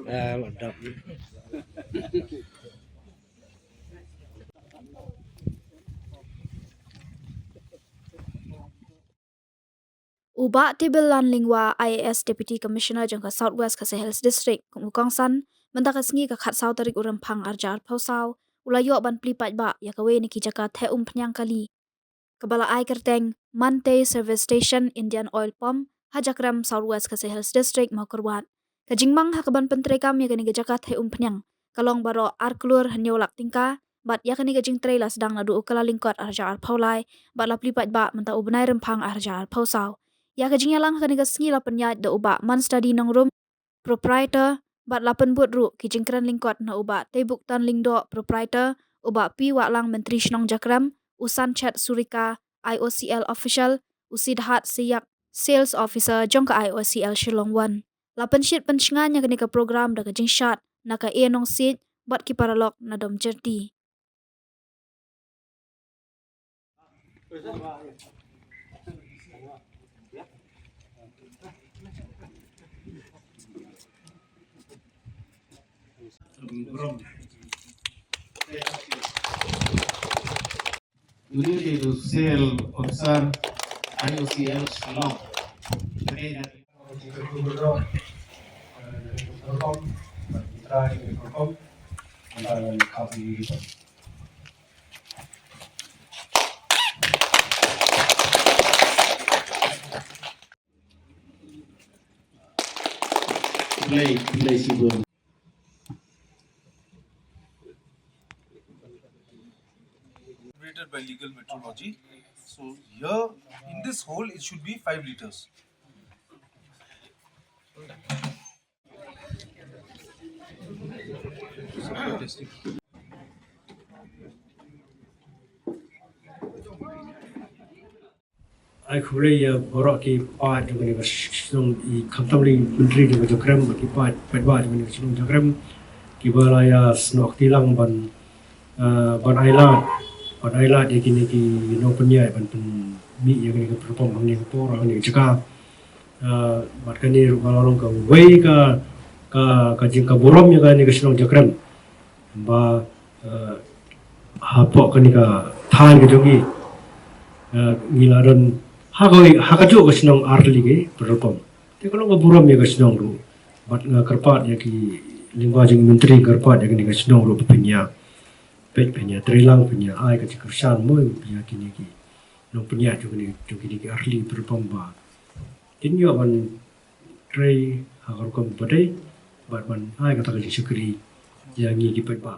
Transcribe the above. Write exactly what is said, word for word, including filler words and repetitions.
Ah, dap. U Bah Tibillan Lyngwa, I A S Deputy Commissioner jong ka South West Khasi Hills District, kum u kongsan, mynta ka sngi ka khatsaw tarik u Rymphang arhajar arphew saw, u la ïoh ban plie paidbah ïa kawei na ki jaka theh umphniang kali kaba la ai kyrteng Mantei Service Station Indian Oil Pump, ha Jakrem, South West Khasi Hills District, Mawkyrwat. Ka jingmang ha kaban pyntreikam ïa kane ka jaka theh umphniang ka long baroh ar klur hynñiew lak tyngka, bad ïa kane ka jingtrei la sdang naduh u Kyllalyngkot arhajar arphew lai, bad la plie paidbah mynta u bnai Rymphang arhajar arphew saw. Ïa ka jingïalang ha kane ka sngi la pynïaid da u Bah Manstadi Nongrum, Proprietor, bad la pynbud ruh ki jingkren lyngkot na u Bah Teibuktan Lyngdoh, Proprietor, u Bah P Wahlang, Myntri Shnong Jakrem, u Sanchet Surika, I O C L Official, u Sidhat Siak, Sales Officer jong ka I O C L Shillong One. La pynshit pynshngaiñ ïa kane ka program da ka jingshad na ka E Nongsiej bad ki paralok na Domjyrti. Duty to Sales Officer, I O C L Shillong. Khublei, khublei shibun. Regulated by legal metrology. So here in this hole, it should be five liters. Ai khublei ïa baroh ki paid jong kane ka shnong, i khamtam lei Myntri jong ka Jakrem, ki paid, paidbah jong kane ka shnong Jakrem, kiba la ïa snoh kti lang ban, ah, ban ailad, ban ailad ïa kine ki nongpynïaid ban pynmih ïa kane ka petrol pump hangne ka por, hangne ka jaka. Ah, bad kane ruh ka la long kawei ka, ka, ka jing ka burom ïa kane ka shnong Jakrem. Ba, eh, hapoh kane ka thaiñ ka jong ngi, eh, ngi la don ha kawei, ha kajuh ka shnong ar tylli ki petrol pump. Te ka long ka burom ïa ka shnong ruh. Bad nga kyrpad ïa ki lyngba jong i Myntri, kyrpad ïa kane ka shnong ruh ba phin ïa peit, phin ïa trei lang, phin ïa ai ka jingkyrshan mo ïa kine ki nongpynïaid jong kine, jong kine ki ar tylli ki petrol pump ba kin ïoh ban trei ha ka rukom ba dei, bad ban ai kata ka jingshakri ïa ngi ki paidbah.